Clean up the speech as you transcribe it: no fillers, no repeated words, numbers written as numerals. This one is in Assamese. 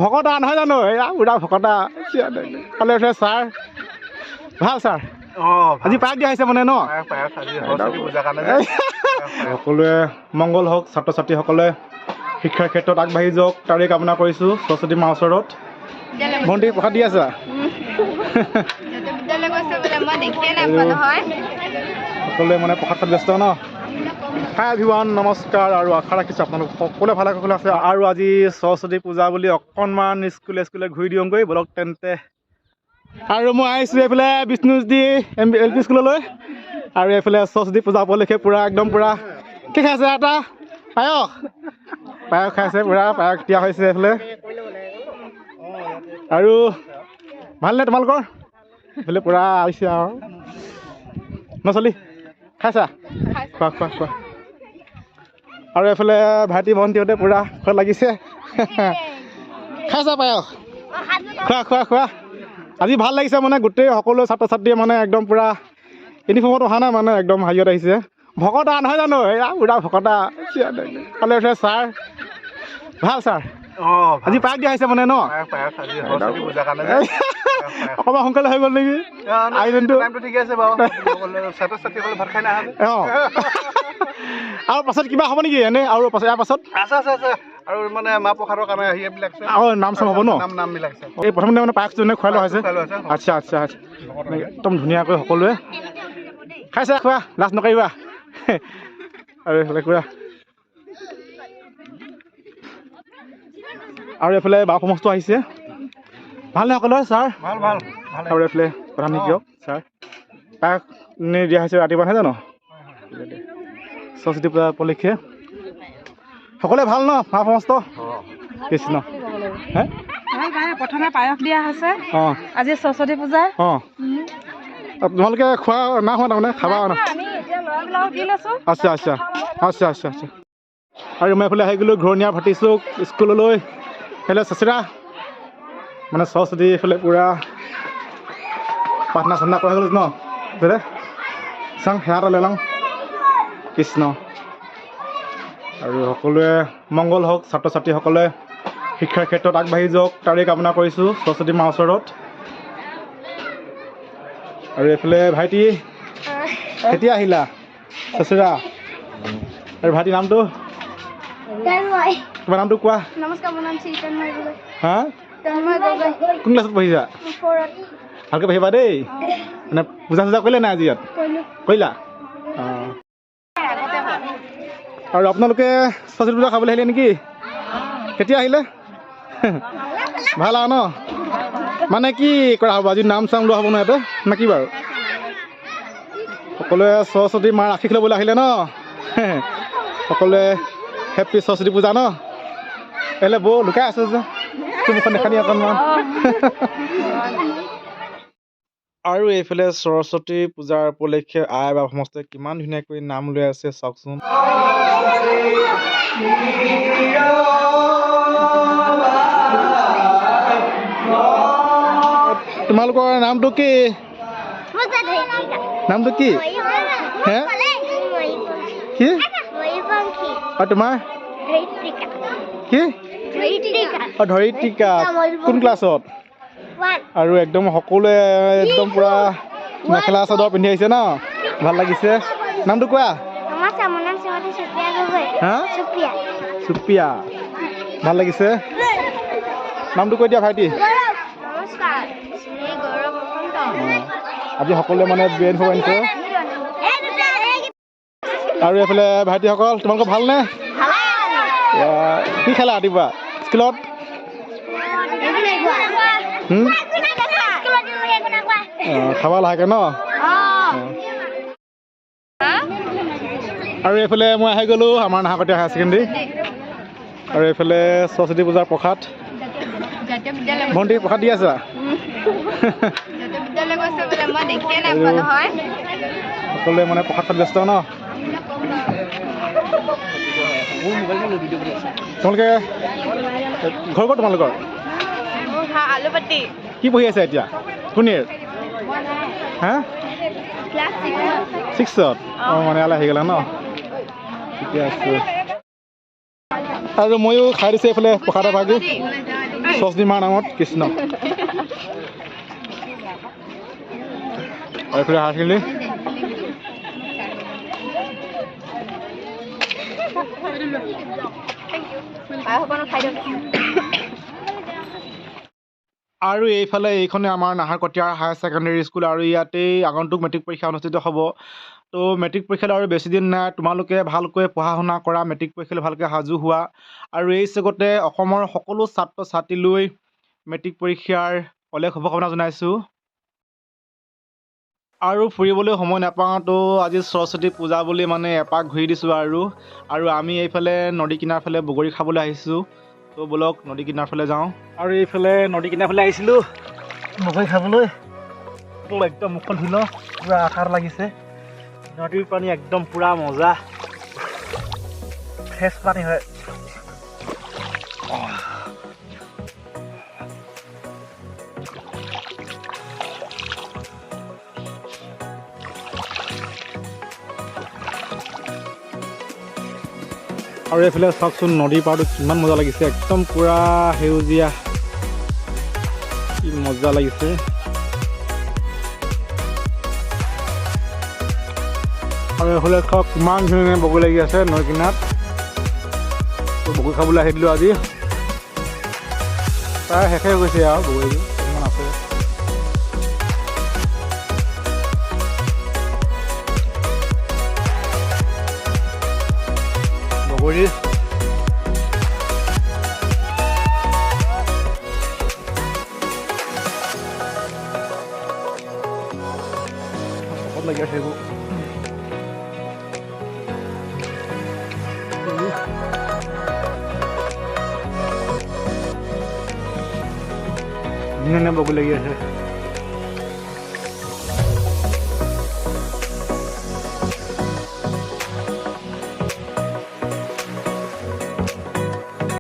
ভকতা নহয় জানো? এয়া বুঢ়া ভকতা। ছাৰ ভাল ছাৰ, আজি পায়স দিয়া হৈছে মানে ন? সকলোৱে মংগল হওক, ছাত্ৰ ছাত্ৰীসকলে শিক্ষাৰ ক্ষেত্ৰত আগবাঢ়ি যাওক তাৰে কামনা কৰিছোঁ সৰস্বতী মাৰ ওচৰত। ভণ্টি প্ৰসাদ দি আছা? সকলোৱে মানে প্ৰসাদত ব্যস্ত ন? হাই এভৰিৱান, নমস্কাৰ আৰু আশা ৰাখিছোঁ আপোনালোক সকলোৱে ভালে কুশলে আছে। আৰু আজি সৰস্বতী পূজা বুলি অকণমান স্কুলে স্কুলে ঘূৰি দিওঁগৈ বলক তেন্তে। আৰু মই আহিছোঁ এইফালে বিষ্ণুজ্যোতি এল পি স্কুললৈ। আৰু এইফালে সৰস্বতী পূজা উপলক্ষে পূৰা একদম পূৰা কি খাইছে? এটা পায়স, পায়স খাইছে, পূৰা পায়স দিয়া হৈছে এইফালে। আৰু ভালনে তোমালোকৰ? এইফালে পূৰা আহিছে আৰু ন চলি খাইছা? খোৱা খোৱা খোৱা। আৰু এইফালে ভাইটি ভণ্টিহঁতে পূৰা খোৱা লাগিছে। খাইছা পায়স? খোৱা খোৱা খোৱা। আজি ভাল লাগিছে মানে গোটেই সকলো ছাত্ৰ ছাত্ৰীয়ে মানে একদম পূৰা ইউনিফৰ্মত অহা নাই, মানে একদম হেৰিয়ত আহিছে। ভকতা নহয় জানো? এয়া বুঢ়া ভকতা। ছাৰ ভাল ছাৰ, আজি পায়স দিয়া হৈছে মানে ন? অকণমান সোনকালে হৈ গ'ল নেকি আয়োজনটো? অঁ, আৰু পাছত কিবা হ'ব নেকি এনেই? আৰু পাছত ইয়াৰ পাছত আৰু নাম চাম হ'ব ন? এই প্ৰথমতে মানে পায়সটো এনে খুৱাই লোৱা হৈছে। আচ্ছা আচ্ছা আচ্ছা, একদম ধুনীয়াকৈ সকলোৱে খাইছে। খোৱা, লাজ নকৰিবা। আৰু এইফালে খুৰা, আৰু এইফালে বাপ সমস্ত আহিছে। ভালনে সকলোৰে ছাৰ? আৰু এইফালে প্ৰধান শিক্ষক ছাৰ। পায়স দিয়া হৈছে ৰাতিপুৱা নহয় জানো? সৰস্বতী পূজা উপলক্ষে সকলোৱে ভাল ন? মা সমস্ত কৃষ্ণ। প্ৰথমে পায়স দিয়া হৈছে। অঁ, আজি সৰস্বতী পূজা। অঁ, তোমালোকে খোৱা না খোৱা তাৰমানে খাবা ন? আচ্ছা আচ্ছা আচ্ছা আচ্ছা আচ্ছা। আৰু মই এইফালে আহি গ'লোঁ ঘূৰণীয়া ভাটিচুক স্কুললৈ। এইফালে চেচিৰা মানে সৰস্বতী এইফালে পূৰা প্ৰাৰ্থনা চাৰ্থনা কৰা হৈ গ'ল ন? এইফালে চাওঁ সেৱা এটা লৈ লওঁ। কৃষ্ণ। আৰু সকলোৱে মংগল হওক, ছাত্ৰ ছাত্ৰীসকলে শিক্ষাৰ ক্ষেত্ৰত আগবাঢ়ি যাওক তাৰে কামনা কৰিছোঁ সৰস্বতী মাৰ ওচৰত। আৰু এইফালে ভাইটি কেতিয়া আহিলা? চেচিৰা। আৰু ভাইটিৰ নামটো? তোমাৰ নামটো কোৱা। হা, কোন ক্লাছত পঢ়িছা? ভালকৈ পঢ়িবা দেই। মানে পূজা চূজা কৰিলে নাই আজি ইয়াত? কৰিলা? অঁ। আৰু আপোনালোকে সৰস্বতী পূজা খাবলৈ আহিলে নেকি? কেতিয়া আহিলে? ভাল আৰু ন? মানে কি কৰা হ'ব আজি? নাম চাম লোৱা হ'ব ন ইয়াতে নে কি বাৰু? সকলোৱে সৰস্বতী মাৰ আশীষ ল'বলৈ আহিলে ন? সকলোৱে হেপ্পী সৰস্বতী পূজা ন? এইফালে বৌ লুকাই আছে যে, তোৰ মুখখন দেখা নি অকণমান। আৰু এইফালে সৰস্বতী পূজাৰ উপলক্ষে আই বাপ সমস্তে কিমান ধুনীয়াকৈ নাম লৈ আছে চাওকচোন। তোমালোকৰ নামটো কি? নামটো কি? হে কি? আৰু তোমাৰ কি? অ, ধৰিত্ৰিকা। কোন ক্লাছত? আৰু একদম সকলোৱে একদম পূৰা মেখেলা চাদৰ পিন্ধি আহিছে ন? ভাল লাগিছে। নামটো কোৱা। হা, সুপ্ৰিয়া। ভাল লাগিছে। নামটো কৈ দিয়া ভাইটি। আজি সকলোৱে মানে ব্ৰেইন আনিছে। আৰু এইফালে ভাইটিসকল তোমালোকৰ ভালনে? কি খেলা ৰাতিপুৱা স্কুলত? খাবা লাহেকৈ ন? আৰু এইফালে মই আহি গ'লোঁ আমাৰ নাহকটীয়া হায়াৰ ছেকেণ্ডেৰী। আৰু এইফালে সৰস্বতী পূজাৰ প্ৰসাদ। ভণ্টি প্ৰসাদ দি আছা? সকলোৱে মানে প্ৰসাদত ব্যস্ত ন? তোমালোকে ঘৰ ক'ত তোমালোকৰ? কি পঢ়ি আছা এতিয়া? কোন ইয়েৰ? হা, ছিক্সত। অঁ, মানে ইয়ালৈ আহি গ'লা ন? ঠিকে আছে। আৰু ময়ো খাই দিছোঁ এইফালে প্ৰসাদৰ ভাগি। সৰস্বতী মাৰ নামত কৃষ্ণ। আৰু এইফালে হায়াৰ ছেকেণ্ডেৰী। আৰু এইফালে এইখনে আমাৰ নাহৰকটীয়াৰ হায়াৰ ছেকেণ্ডেৰী স্কুল আৰু ইয়াতেই আগন্তুক মেট্ৰিক পৰীক্ষা অনুষ্ঠিত হ'ব। তো মেট্ৰিক পৰীক্ষালৈ আৰু বেছি দিন নাই, তোমালোকে ভালকৈ পঢ়া শুনা কৰা, মেট্ৰিক পৰীক্ষালৈ ভালকৈ সাজু হোৱা। আৰু এই চেগতে অসমৰ সকলো ছাত্ৰ ছাত্ৰীলৈ মেট্ৰিক পৰীক্ষাৰ অলেখ শুভকামনা জনাইছোঁ। আৰু ফুৰিবলৈ সময় নাপাওঁ, তো আজি সৰস্বতী পূজা বুলি মানে এপাক ঘূৰি দিছোঁ। আৰু আৰু আমি এইফালে নদী কিনাৰ ফালে বগৰী খাবলৈ আহিছোঁ। তো ব'লক নদী কিনাৰ ফালে যাওঁ। আৰু এইফালে নদী কিনাৰ ফালে আহিছিলোঁ বগৰী খাবলৈ। তো একদম মুখখন ধুই লওঁ, পূৰা আঠাৰ লাগিছে। নদীৰ পানী একদম পূৰা মজা, ফ্ৰেছ পানী হয়। আৰু এইফালে চাওকচোন নদীৰ পাৰটো কিমান মজা লাগিছে, একদম পূৰা সেউজীয়া, কি মজা লাগিছে। আৰু এইফালে চাওক কিমান ধুনীয়া বগৰী লাগি আছে নৈ কিনাৰত। তো বগৰী খাবলৈ আহি দিলোঁ আজি, প্ৰায় শেষে হৈ গৈছে আৰু বগৰীটো কিমান আছে। বগৰী লাগি আছে এইবোৰ। ধুনীয়া ধুনীয়া বগৰী লাগি আছে।